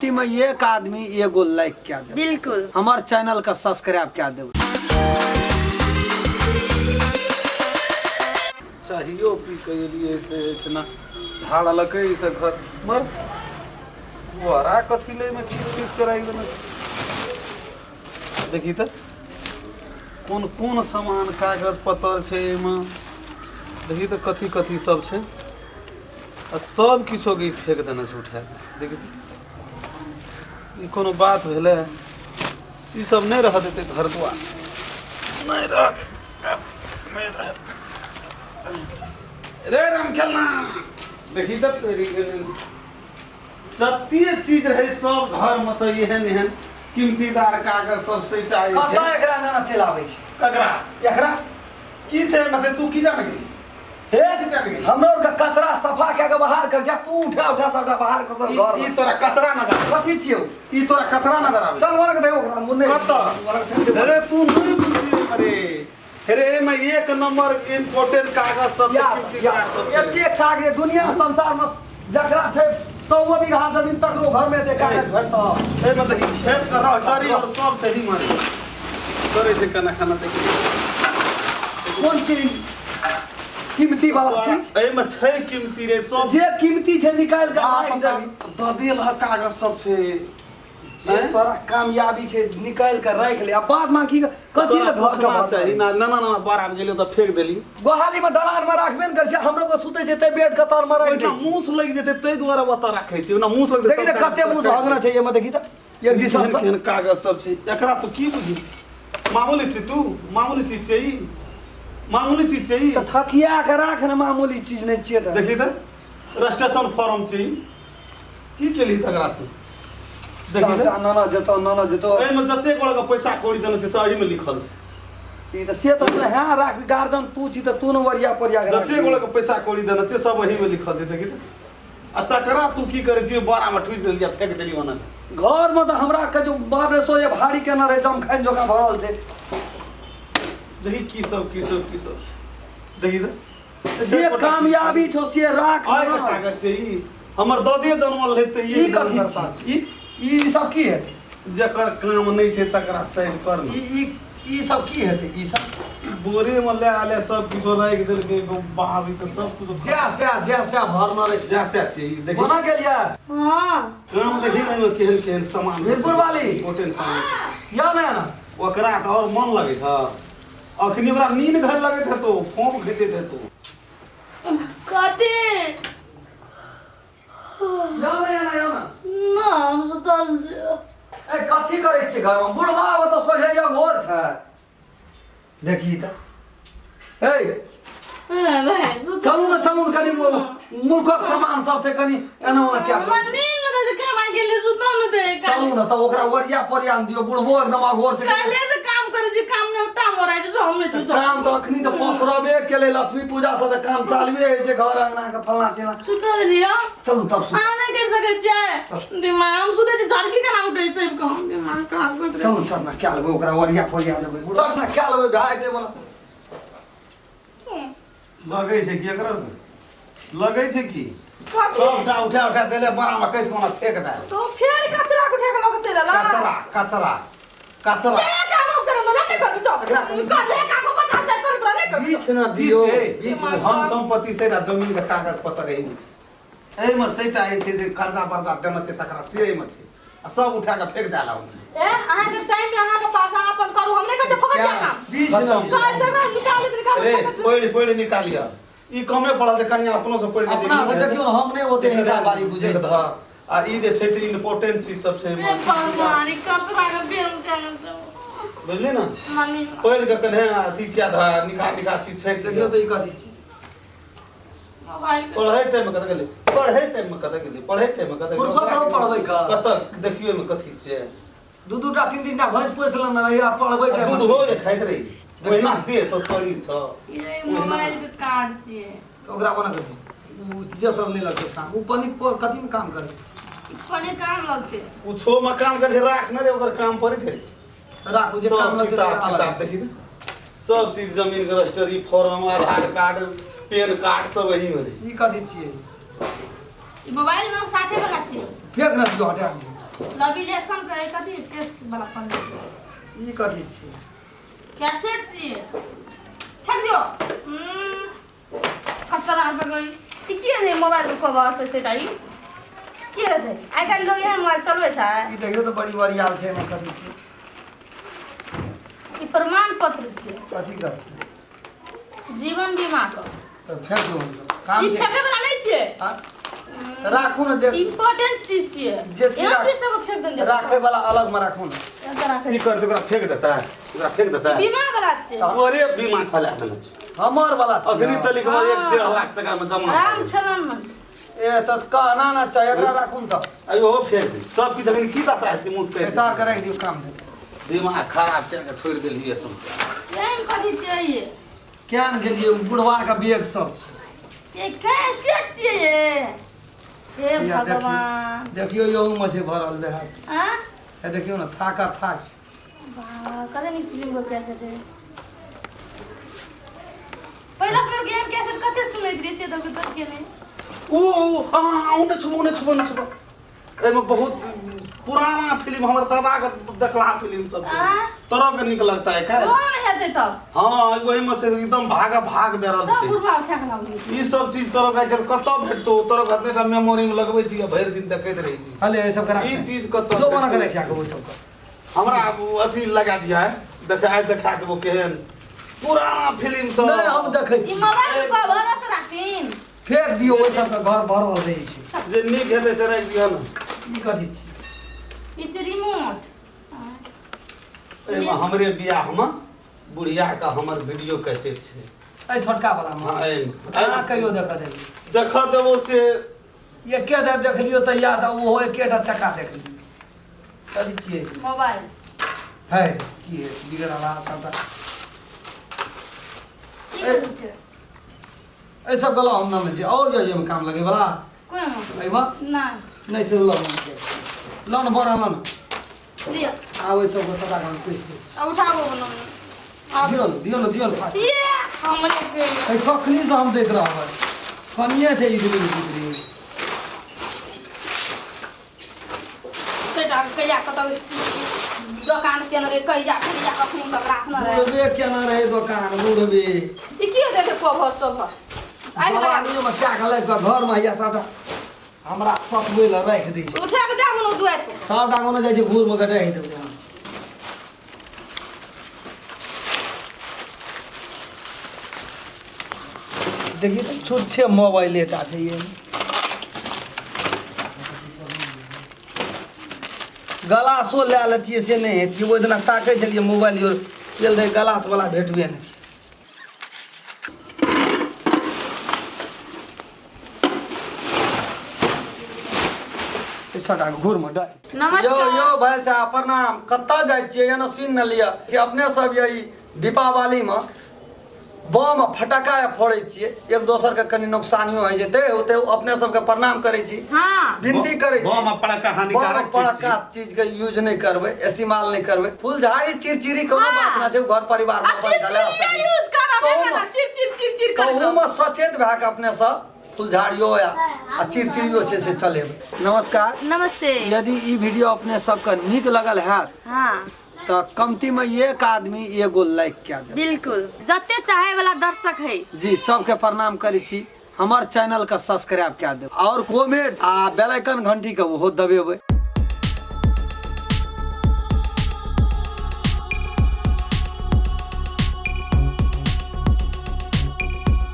में एक आदमी एगो लाइक क्या दे। बिल्कुल। हमार चैनल का सब्सक्राइब क्या दे। चाहियो पी के एलियै से एहिठिना झाड़लकै ई से घर मर बोरा कथी ले में चीज पीस के राखि देने छै। देखी तऽ कोन कोन सामान कागज पत्तर छै एहिमे, देखी तऽ कथी कथी सब छै आ सब किछो के ई फेंक देने छै उठा कऽ। देखी तऽ ई कोनो बात भेलै? ई सब नहि रहऽ देतै घर दुआर, नहि रहऽ देतै, नहि रहऽ रे राम खेलना। देखी तऽ तोरी गेलै जते चीज रहै सब घर में से एहन एहन कीमतीदार कागज सब सैटा जे छै। कतऽ एकरा नाना चलि आबै छै? ककरा? एकरा। की छै एहिमे से तू की जान गेली? हे की जान गेली? हमरो आरके कचरा सफा कए के बाहर कर जा, तू उठा उठा सबटा बाहर कर ई घर। ई तोरा कचरा नजर आबै। कथी छियौ? ई तोरा कचरा नजर आबै। चल वरक दे ओकरा मुन्ने। कतऽ? वरक दे। अरे तू नहि बुझली अरे अरे एहिमे एक नंबर इम्पोर्टेंट कागज सब छै, यार, कीमतीदार सब छै। एते कागज दुनिया संसार में जकरा छै 100 बीघा जमीन तकरो घर में एते कागज भेटतौ। एहिमे देखी खेत के रहटरी और सब छै ही मारे करै छै खाना खाना। देखी कोन चीज कीमती वाला चीज एहिमे छै कीमती रे सब। जे कीमती छै निकालि के राखि देबही। दऽ देल ह कागज सब छै। जे तोरा कामयाबी छै निकालि के राखि ले आ बाद बाकी कथी ले घर के तोरा चाही ना ना ना ना बड़ा गेलै तऽ फेंक देली। गोहाली में दलान में राखबे ने करै छै, हमरो के सुतै छै ते बेड के तर में राखि दै ओहिना छै। मूस लागि जेतै ताहि दुआरे ओतऽ राखै छै, ओना मूस लगतै। देखी तऽ कते मूस हगना छै एहिमे, देखी तऽ एक दिशा केहन से। केहन कागज सब छै। एकरा तू की बुझै छी? मामूली चीज तू मामूली चीज छै ई, मामूली चीज छै ई। तऽ थकिया के राख ने, मामूली चीज नहि छियै तऽ। देखी तऽ रजिस्ट्रेशन फॉर्म छै ई। की केलही तकरा तू? देखी सबटा तऽ नाना जेतौ, नाना जेतौ। एहिमे जतेक गोड़ा के पैसा कौड़ी देने छै सब एहिमे लिखल छै। ई तऽ से तऽ तू हैं राख, गार्जियन तू छी तऽ तू ने ओरिया पोरिया के जतेक राखबही। गोड़ा के पैसा कौड़ी देने छै सब एहिमे लिखल छै। देखी तऽ आ तकरा तू की करै छी? बोरा मे ठुसि देलियै, फेंक देली ओना। घर में तऽ हमरा के जो बाप रे सोझे भारी केना रहै, जमखैन जोका भरल छै। देखी की सब की सब की सब छै। देखी तऽ जे कामयाबी छौ से राख आइ के ना। कागज छै ई, हमर ददे जनमल रहै तऽ ई कथी छी? ई ई सब की हेतै? जकर काम नहि छै तकरा सही कर ने। ई ई ई सब की हेतै? ई सब बोरे में ले आले सब किछो राखि देलकै बाप, ई तऽ सब किछो जै सएह जै सएह भरना रहै। जै सएह छै ई। देखी कोना गेलियै? हाँ। काम देखी ने एहिमे केहन केहन सामान मीरपुर वाली। इम्पोर्टेंट सामान छै। या ने ना। ओकरा तऽ आओर मन लगै छ, अखनी ओकरा नींद घर लगैत हेतौ, फोन खींचैत हेतौ। कथी? या ने या ना या ना। ना, हम सुतल छियै। ए कथी करै छियै घरमे? बुढ़वा आब तऽ सोझे अघोर छै। देखी तऽ ए ए भाई सुतल। चलू ने चलू ने, कनि मुल्कक सामान सब छै, कनि एना ओना क्या। हमरा नींद लगल छै, खाना के लिए सुतल ने ते। चलू ने तऽ ओकरा ओरिया पोरिया ने दियौ, बुढ़बो एकदम अघोर छै। काल्हे से काम करै छी, काम नहि काम हो रहै छै, हम नहि छू। काम तऽ अखनी तऽ पसरबे केलै लक्ष्मी पूजा से, तऽ काम चालुए होइ छै घर अंगना के फलना चिलना। सुतल रहियो। चलू तब सुत। अहाँ नहि करि सकै छियै दिमाग, हम सुतै छी झड़की केना उठै छै कऽ दिमाग खराब करैत रहै। चलू चल ना क्या लेबै, ओकरा ओरिया पोरिया लेबै, चल ना क्या लेबै भए जेतै बला। लगै छै कि एकरा लगै छै कि कथी? सबटा उठा उठा देले बड़ा में कैस कोना फेंक दे। तो फेर कचरा के उठा के लऽ के चलि एला। कचरा कचरा कचरा। ए काम हम करल नहि करबी, जाओ कले काम को 50,000 करत रह नहि करबी। बीच न की दियौ छै? बीच में। धन संपत्ति सेटा जमीन के कागज पत्र एहिमे छै, एहिमे सेटा जे छै से कर्जा बर्जा देने छै तकरा से एहिमे छै आ सब उठा के फेंक देला ओहिमे। ए अहाँ के टाइम में अहाँ के पास अहाँ अपन करू, हम नहि करते फोकट काम। बीच न दियौ। काज से ना निकाल निकाल। रे पढ़ि पढ़ि निकालिह, ई कमे पड़ल छै, कनिया अपनो से पढ़ि के अपना से देखियौ ने, हम नहि ओते हिसाबवारी बुझै छी। आ ई जे छै से इम्पोर्टेंट चीज सब छै ए भगवान, ई कचरा के फेर उठा के दो। बुझली ने? मम्मी पढ़ि के कने अथी क्या धा निकाल निकाल चीज छै। देखियौ तऽ ई कथी छी? मोबाइल के पढ़ै टाइम में कतऽ गेलै? पढ़ै टाइम में कतऽ गेलै? पढ़ै टाइम में कतऽ गेलै? फुर्सत रहौ पढ़बै के। कतऽ देखियौ एहिमे कथी छै? दू दू टा तीन तीन टा भैंस पोसि लेने रही आ पढ़बै आ टाइम दूध हो जे खाइत रही ओहिना देह छौ शरीर छौ। ये मोबाइल के कार्ड छियै। तऽ ओकरा कोना कथी ओ जे सब नहि लगतै काम, ओ पनिक पर कथी मे काम करै? पने काम लगतै। ओ छो में काम करै छै, राख ने रे, ओकर काम पड़ै छै। तऽ राखू जे काम सब लगतै किताब तकरा अलग। किताब देखी तऽ सब चीज जमीन के registry form Aadhaar card PAN card सब एही में रहै। ई कथी छियै? ई मोबाइल में साथे वाला छियै। फेक न दियौ, हटा दियौ। लविलेशन करे कथी सेट वाला फोन ई कथी छी? कैसेट छी, फेंक दियो। कचरा से गई। ई की ने मोबाइल के कवर से सेट आई की हेतै? आइ काल्हि लोग एहन मोबाइल चलबै छै? ई देखियौ तऽ बड़ी वरियाल छै। एहिमे कथी छै? ई प्रमाण पत्र छै। कथी के छै? जीवन बीमा के। तऽ फेंक दू, काम ई छै। फेंके वाला नहि छियै। हाँ? राखू ने जे इम्पोर्टेंट चीज छियै। जे चीज एहन राख- चीज सबके फेंक देने। राखे वाला अलग में राखू ने। एतऽ राखै। की करतै? ओकरा फेंक देतै? ओकरा फेंक देतै? बीमा वाला छियै। तोरे बीमा खोला देने छै। हमर वाला छियै। अखनी तलिक में 1-1.5 लाख टका में जमा राम खेलन में। ए तऽ कहना ना चाही, एकरा राखू ने तऽ। अयो फेंक दे सब किछु। अखनी की दशा हेतै मुश्किल। एतार के राखि दियौ, काम दे। दिमाग खराब कए के छोड़ि देलियै तुम। एहन कथी छियै? केहन गेलियै, बुढ़वा के बैग सब छै। ये कैसेट छियै ये। हे या देखियौ। भगवान! देखियौ, इहो छै भरल वएह। आँ? हे देखियौ ने, थाका थाक छै। वाह, कते नीक फिल्म के कैसेट है। पहिला अपना ज्ञान कैसेट कते सुनैत रहियै से तऽ के नहि। ओ ओ हाँ, ओ नहि छुबो, नहि छुबो, नहि छुबो। एहिमे बहुत पुराना फिल्म, हमर दादा के देखला फिल्म सब छै। आँ? तोरा के नीक लगता है का? ओहो मे हेतै तब। हाँ, ओहि में से एकदम भाग भाग बेरल तब छै। बुढ़बा उठा के लाबली। ई सब चीज तोरा के आइकाल्हि कतऽ भेटतौ? तोरा के एतने टा मेमोरी में लगबै छी आ भरि दिन देखैत रहै छी। हले ई सबके राख। ई चीज कतऽ जो बना के भेटतौ? राखि ओहि सबके। हमरा ओ अथी लगा दिया है, देखे, आइ देखा देबो केहन पुराना फिल्म सब। नहि, हम देखै ई छी। मोबाइल के कवर से राखिन। फेंक दियौ ओहि सबके, घर भरल रहै छै। जे नीक हेतै से राखि दिअ ने। ई कथी छी? ई छै रिमोट। एहिमे हमरे बियाह में बुढ़िया के हमर वीडियो कैसेट छै। एहि छोटका वाला मे? हाँ, एहिमे। अहाँ कहियो देख देलियै? देख देबो से। एके बेर देखलियौ तऽ याद, ओहो एकेटा चक्का देखलियौ। कथी छियै? मोबाइल। है की है बिगड़ल सबटा। ई कथी छै? एहि सब गला हम नहि छी। आओर जाइए एहिमे काम लगे वाला? कोई एहिमे? नहि। नहि छै। लऽ लऽ ने, बड़ा लऽ ने। लिअ। आब ओहि सबके सबटा हम पूछि दै छी। आ उठाबो ने। आब दियौ ने, दियौ ने, दियौ ने फास्ट। ये हमरे के। एहि कखनीसँ हम दैत रहबै, कनिए छै इडली बिजली। सेटा कहिया कतऽ दोकान केने रहे, कहिया कहिया कखनी तक राखने रहे। बुढ़बे केना रहे दोकान बुढ़बे। ई की देखे कवर सोभर आइ लगा। जवानीमे क्या कहलै घरमे हैया सबटा हमरा सतबै लए राखि दै छै। उठा के दे कोनो दुआरि पर। सबटा कोनो जाइ छै घूरमे गटाइ देबै हम। देखिए तऽ छुच्छे मोबाइले टा छै। ये गलासो लए लेतियै से नहि हेतियै। ओहि दिना ताकै छलियै मोबाइल your गेल रहै, गलासवला भेटबे नहि। सबटा घूरमे डाल। यो। नमस्कार। यो भाई साहब, प्रणाम। कतऽ जाइ छियै? एना सुनि ने लिअ से अपने सब यही दीपावलीमे बम आ फटाका फोड़ै छियै, एक दोसरके कनि नुकसानियो होइ छै। ते होते अपने सबके प्रणाम करै छी। विनती करै छी। बम आ पटाखा हानिकारक बम आ चीज पटाखा चीजके यूज नहि करबै, इस्तेमाल नहि करबै। फुलझाड़ी चिड़चिड़ी कोनो बात नहि छै, घर परिवारमे आ अपन चला चिड़चिड़ी सकै। यूज करब। तहूमे- चिड़ चिड़ चिड़ चिड़ कर। तहूमे सचेत भए कऽ अपने सब फुलझाड़ियो या आ चिड़चिड़ियो छै से चलेबै। नमस्कार। नमस्ते। यदि ई वीडियो अपने सबके नीक लगल हैत तऽ कमतीमे एक आदमी एगो लाइक कए देब। बिल्कुल, जते चाहे वाला दर्शक है। जी, सबके प्रणाम करै छी। हमर चैनल के सब्सक्राइब कए देब और कमेंट आ बेल आइकन घंटी के ओहो दबेबै।